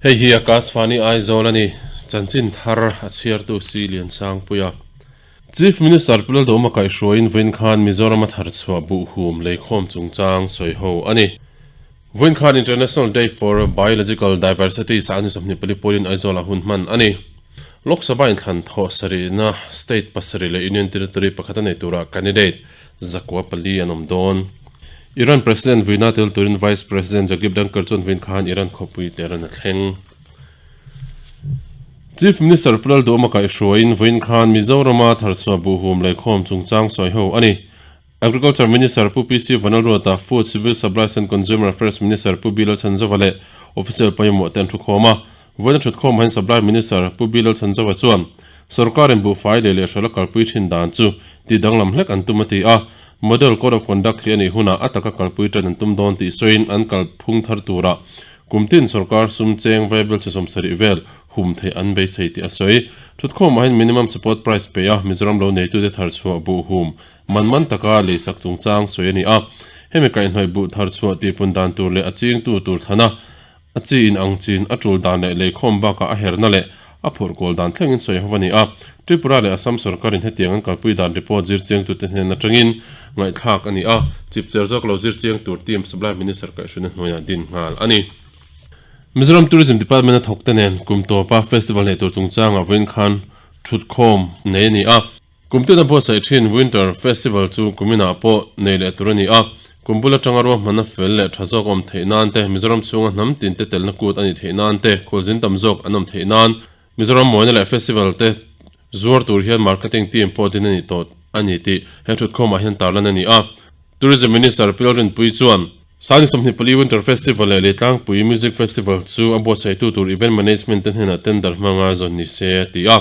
Hei hi Akashvani Aizawl a ni, chanchin thar a chhiartu Si Liansangpuia. Chief Minister Pu Lalduhawma kaihhruaiin vawiin khan Mizoram a tharchhuah buhhum leikhawm chungchang sawiho a ni. Vawiin khan International Day for Biological Diversity sahni 24 pawlin Aizawlah hun hman a ni. Lok Sabha inthlan thawh sarihna state pasarih leh Union Territory pakhat a nei turah candidate 4 an awm dawn. Iran President vuina tel turin Vice President Jagdeep Dhankhar chuan vawiin khan Iran khawpui Tehran a thleng. Chief Minister Pu Lalduhawma kaihhruaiin vawiin khan Mizorama tharchhuah buhhum leikhawm chungchang sawiho a ni. Agriculture Minister Pu PC Vanlalruata, Food, Civil Supplies and Consumer Affairs Minister Pu B Lalchhanzova leh official pawimawh te an thukhawm a. Vawiin a thutkhawmah hian Supply Minister Pu B Lalchhanzova chuan sorkarin buhfai leh lehhralh a kalpui thin dan chu tih danglam hlek an tum a ti a. Model Code of Conduct hi a nih hunah a taka kalpui tan an tum dawn tih sawiin an kalphung thar turah kum tin sorkar sum cheng vaibel che 70 vel hum theih an beisei tih a sawi. Thutkhawmah hian Minimum Support Price pe a Mizoram lo neitute tharchhuah buhhum Man man taka leisak chungchang sawi a ni a, hemi kaihhnawih buh thar chhuah tihpun dan tur leh a chingtu tur thlana a chi in ang chin a tul dan leh leikhawm bakah a herna leh a phurh kual dan thlengin sawi ho a ni a. Tripura leh Assam sorkarin hetiang an kalpui dan report zir chiangtute hnen atangin ngaihthlak a ni a, chipcher zawk lo zir chiang tur team Supply Minister kaihhruina hnuaiah din nghal a ni. Mizoram Tourism Department a thawkte nen kum tawpa festival nei tur chungchangah vawiin khan thutkhawm nei a ni a. Kum tuna buatsaih thin Winter Festival chu kuminah pawh nei leh tur a ni a, kum bul atanga ruahmanna fel leh tha zawk awm theih nan te, Mizoram chhunga hnam tin te telna kut a nih theih nan te, khualzin tam zawk an awm theih nan Mizoram mawina leh festival te zuar tur hian marketing team pawh din a ni tawh a ni tih he thutkhawmah hian tarlan a ni a. Tourism Minister Pi Lalrinpuii chuan, Sani 24 Winter Festival leh Leitlangpui Music Festival chu a buatsaihtu tur event management te hnenah tender hmanga zawn ni se a ti a.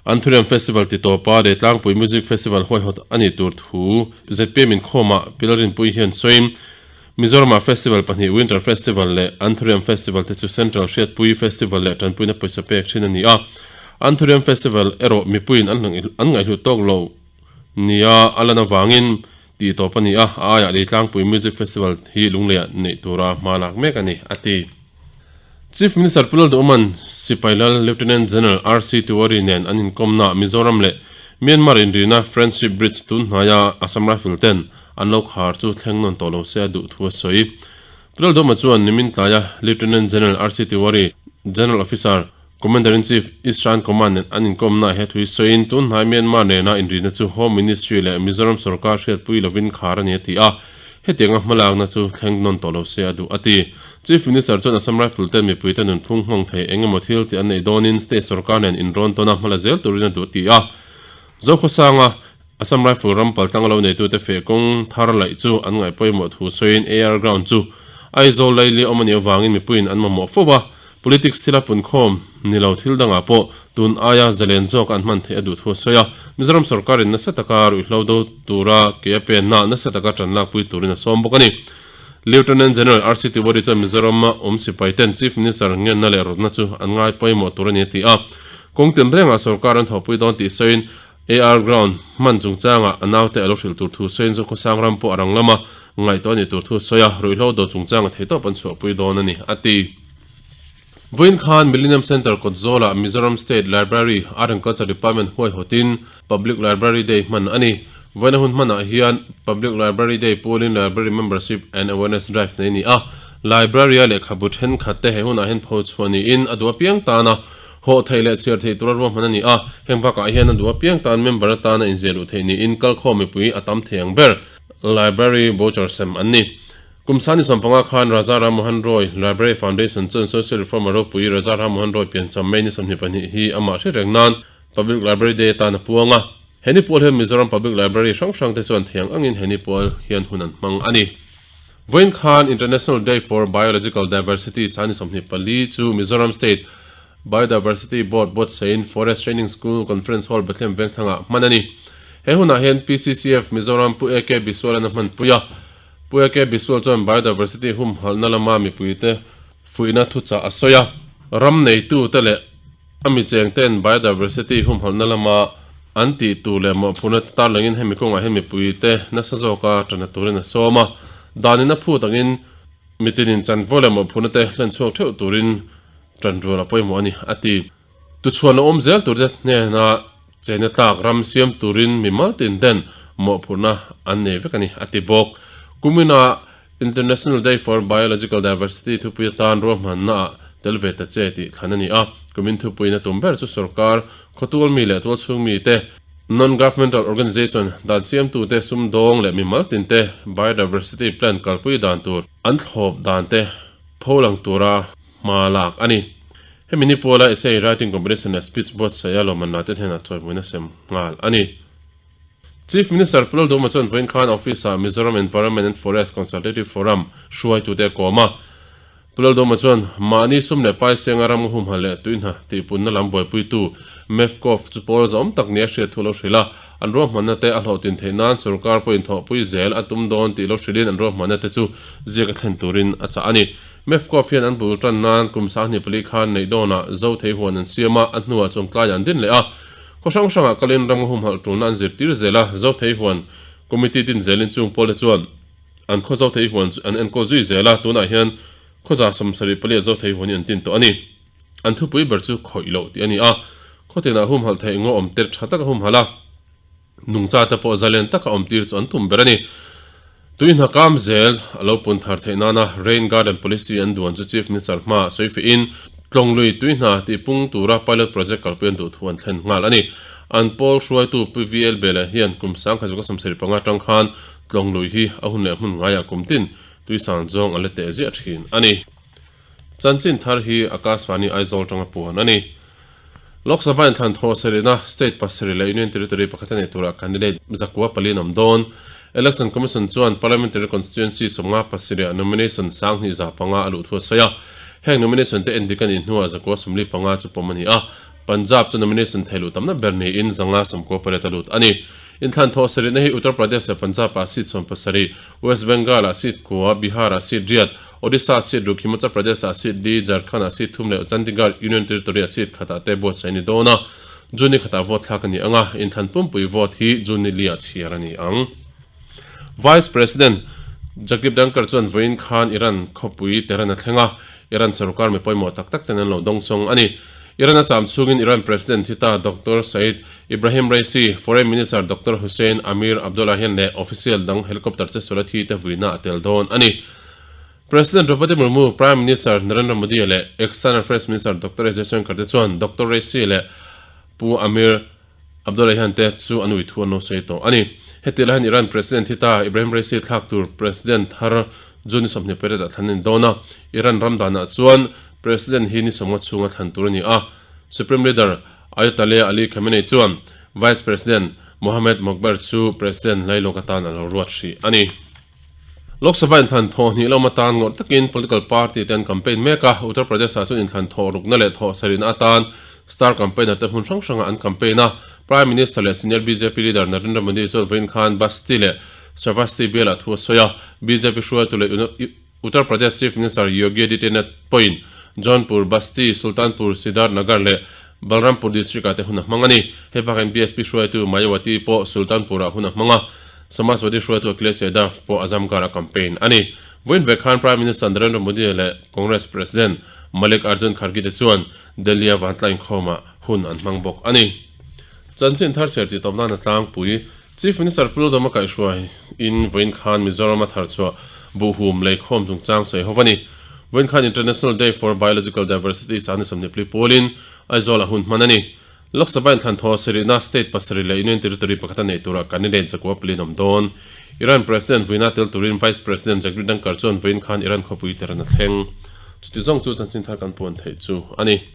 Anthurium Festival ti tawpa Leitlangpui Music Festival huaihawt a nih tur thu zpm inkhawmah Pi Lalrinpuii hian sawiin, Mizoramah festival pahnih Winter Festival leh Anthurium Festival te chu Central Hriatpui Festival leh tanpuina pawisa pek thin a ni a. Anthurium Festival erawh mipuiin an ngaihhlut tawk lo nia a lan avangin tih tawp a ni a, a aiah Leitlangpui Music Festival hi Lungleiah neih tura hma lak mek a ni, a ti. Chief Minister Pu Lalduhman, Sipai Lal Lieutenant General RC Tiwari nen an inkawmnaah Mizoram leh Myanmar inrina Friendship Bridge tun hnaia Assam Rifle ten an lo khar chu thleng nawn tawh lo se a duh thu a sawi. Pu Lalduhma chuan nimin tlaia Lieutenant General RC Tiwari, General Officer, Commander-in-Chief, Eastern Command nen an inkawmnaah he thui sawiin tun hnai Myanmar nena inrina chu Home Ministry leh Mizoram sorkar hriatpui lovin khar a ni a ti a, hetianga hmalakna chu thleng nawn tawh lo se a duh a ti. Chief Minister chuan Assam Rifle ten mipuite nunphung nghawng thei eng emaw thil tih an neih dawnin state sorkar nen inrawn tawna hmala zel turin a duh a ti a. Zokhawsanga Assam Rifle ram paltlang lo neitute feh kawng thar laih chu an ngaih pawimawh thu sawiin AR ground chu Aizawl laili awm a nih avangin mipuiin an mamawh fo a, Politics thila punkhawm ni lo thil dangah pawh tun aia zalen zawk an hman theih a duh thu a sawi a. Mizoram sorkarin nasa taka ruihhlo do tura ke a penna nasa taka tan lakpui turin a sawm bawk a ni. Lieutenant General RC Tiwari chuan Mizorama awm sipai ten Chief Minister ngenna leh rawtna chu an ngai pawimawh tur a ni a ti a. Kawng tinrengah sorkar an thawhpui dawn tih sawiin AR ground hman chungchangah a naute a lo hrilh tur thu sawiin Zokhawsang ram pawh a rang lama ngaihtuah a nih tur thu a sawi a, ruihhlo do chungchanga theihtawp an chhuahpui dawn a ni, a ti. Vawiin khan Millennium Centre kawtzawlah Mizoram State Library, Art and Culture Department huaihawtin Public Library Day hman a ni. Vawiina hun hmanah hian Public Library Day pawlin Library Membership and Awareness Drive nei a ni a. Library-a lehkhabu thenkhat te he hunah hian pho chhuah niin a duh apiang tana hawh theih leh chhiar theih tura ruahman a ni a. Heng bakah hian a duh apiang tan member atana inziah luh theih niin kalkhawm mipui a tam thei ang ber Library voucher sem an ni. Kum sani 15 khan Raja Ram Mohan Roy Library Foundation chuan Social Reformer ropui Raja Ram Mohan Roy piancham May ni 22 hi amah hre reng nan Public Library Day atan a puang a. He ni pual hian Mizoram Public Library hrang hrang te chuan thiang angin he ni pual hian hun an hmang a ni. Vawiin khan International Day for Biological Diversity sani 24 chu Mizoram State Biodiversity Board buatsain Forest Training School Conference Hall Bethlehem Vengthlang-ah hman a ni. He hunah hian PCCF Mizoram Pu AK Biswal-an a hmanpui a. Pu AK Biswal chuan biodiversity humhalhna lama mipuite fuihna thuchah a sawi a. Ram neitute leh a mi chengte'n biodiversity humhalhna lama an tih tur leh mawhphurhna te tarlangin hemi kawngah hian mipuite nasa zawka ṭana turin a sawm a. Danin a phut angin mitinin chanvo leh mawhphurhna te hlen chhuak ṭheuh turin. Ṭanrual a pawimawh a ni, a ti. Tuchhuan a awm zel turte hnena chena tlak ram siam turin mimal tin ten mawhphurhna an nei vek a ni, a ti bawk. Kumina International Day for Biological Diversity thupui atan ruahmannaah tel ve ta che tih thlan a ni a. Kumin thupuiin a tum ber chu sorkar, khawtual mi leh tualchhung mite, Non-Governmental Organization, dan siamtute, sumdawng leh mimal tinte biodiversity plan kalpui dan tur an thlawp dante pholang tura hma lak a ni. Hemi ni puala essay writing competition leh speech buatsaih a lawmmanna te hnenah chawimawina sem nghal a ni. Chief Minister Pu Lalduhma chuan vawiin khan office-ah Mizoram Environment and Forest Consultative Forum hruaitute a kawm a. Pu Lalduhma chuan mahni sum leh pai senga ram humhalh leh tuihna tihpunna lam buaipuitu MEFCOF chu pawl zawm tak nia hriat thu lo hrilh a, an ruahmanna te a hlawhtlin theih nan sorkar pawhin thawhpui zel a tum dawn tih lo hrilhin an ruahmanna te chu ziak a thlen turin a chah a ni. Mefkov hian an bul tan nan kum 24 khan neih dawnah zo thei huan an siam a, a hnuah chuan tlaiah an din leh a. Khaw hrang hrangah kalin ram humhalh tulna an zirtir zel a, zo thei huan committee din zelin chung pawlte chuan an khaw zo thei huan chu an enkawl zui zel a, tunah hian khawza 74 ah zo thei huan hi an tin tawh a ni. An thupui ber chu khawih loh tih a ni a, khaw tinah humhalh theih ngaw awm tel tha taka humhalh a. Nungcha te pawh zalen taka awm tir chu an tum ber a ni. Tui hna kam zel a lo pun thar theih nana Rain Garden Policy an duan chu Chief Minister hmaah sawi fihin Tlawnglui tui hna tih pung tura pilot project kalpui an duh thu an thlen nghal a ni. An pawl hruaitu Pu VL Bela hian kum 1975 atang khan Tlawnglui hi a hun leh hmun ngaiah kum tin tui san zawng a la teh ziah thin a ni. Chanchin thar hi Akashvani Aizawl tanga puan a ni. Lok Sabha inthlan thaw sarihna state pasarih leh Union Territory pakhat a nei turah candidate zakua pali an awm dawn. Election Commission chuan Parliamentary Constituency 57 ah nomination 2500 a luh thu a sawi a. Heng nomination te endik a nih hnuah zakua 45 chu pawm a ni a. Punjab chu nomination thei luh tamna ber niin 598 a lut a ni. Inthlan thaw sarihna hi Uttar Pradesh leh Punjab ah seat 17, West Bengal ah seat kua, Bihar ah seat riat, Odisha seat ruk, Himachal Pradesh ah seat li, Jharkhand ah seat thum leh Chandigarh Union Territory ah seat khatah te buatsaih a ni dawn a. June ni khatah vote thlak a ni ang a, inthlan pumpui vote hi June ni li ah chhiar a ni ang. Vice President Jagdeep Dhankhar chuan vawiin khan Iran khawpui Tehran a thleng a, Iran sorkar mi pawimawh tak tak ten an lo dawngsawng a ni. Iran a cham chhungin Iran President hi ta Doctor Said Ibrahim Raisi, Foreign Minister Doctor Hussein Amir Abdollahian leh official dang helicopter che suala thi te vuina a tel dawn a ni. President Draupadi Murmu, Prime Minister Narendra Modi leh External Affairs Minister Doctor S Jaishankar te chuan Doctor Raisi leh Pu Amir Abdollahian te chu an ui thu an lo sawi tawh a ni. Heti lai hian Iran President hi ta Ibrahim Raisi thlak tur President thar June ni 28 ah thlan a ni dawn a. Iran ram danah chuan President hi ni sawmnga chhunga thlan tur a ni a. Supreme Leader Ayatollah Ali Khamenei chuan Vice President Mohammad Mokhber chu President lailawk atan a lo ruat hrih a ni. Lok Sabha inthlan thawh hnih lawm atan ngawrh takin political party te an campaign mek a, Uttar Pradesh-ah chuan inthlan thawh rukna leh thawh sarihna atan star campaigner te hmun hrang hrangah an campaign a. Prime Minister leh senior bjp leader Narendra Modi chuan vawiin khan Basti leh Shravasti bialah thu a sawi a, bjp hruaitu leh Uttar Pradesh Chief Minister Yogi Adityanath pawhin Jaunpur, Basti, Sultanpur, Siddharth Nagar leh Balrampur district-ah te hun a hmang a ni. Hei bakah BSP hruaitu Mayawati pawh Sultanpur-ah hun a hmang a, Samajwadi hruaitu Akhilesh Yadav pawh Azamgarh-ah campaign a ni. Vawiin ve khan Prime Minister Narendra Modi leh Congress President Mallikarjun Kharge te chuan Delhi-a vantla inkhawmah hun an hmang bawk a ni. Chanchin thar chher tih tawp nan a tlangpui. Chief Minister Pu Lodoma kaihhruai in vawiin khan Mizoram a tharchhuah buhhum leikhawm chungchang sawi ho a ni. Vawiin khan International Day for Biological Diversity sahni sawmhnih pali pawlin Aizawl ah hun hman a ni. Lok Sabha inthlan thaw sarihna state pasarih leh Union Territory pakhata nei tura candidate zakua pali an awm dawn. Iran President vuina tel turin Vice President Jagdeep Dhankhar chuan vawiin khan Iran khawpui Tehran a thleng. Chuti zawng chu chanchin thar kan puan theih chu a ni.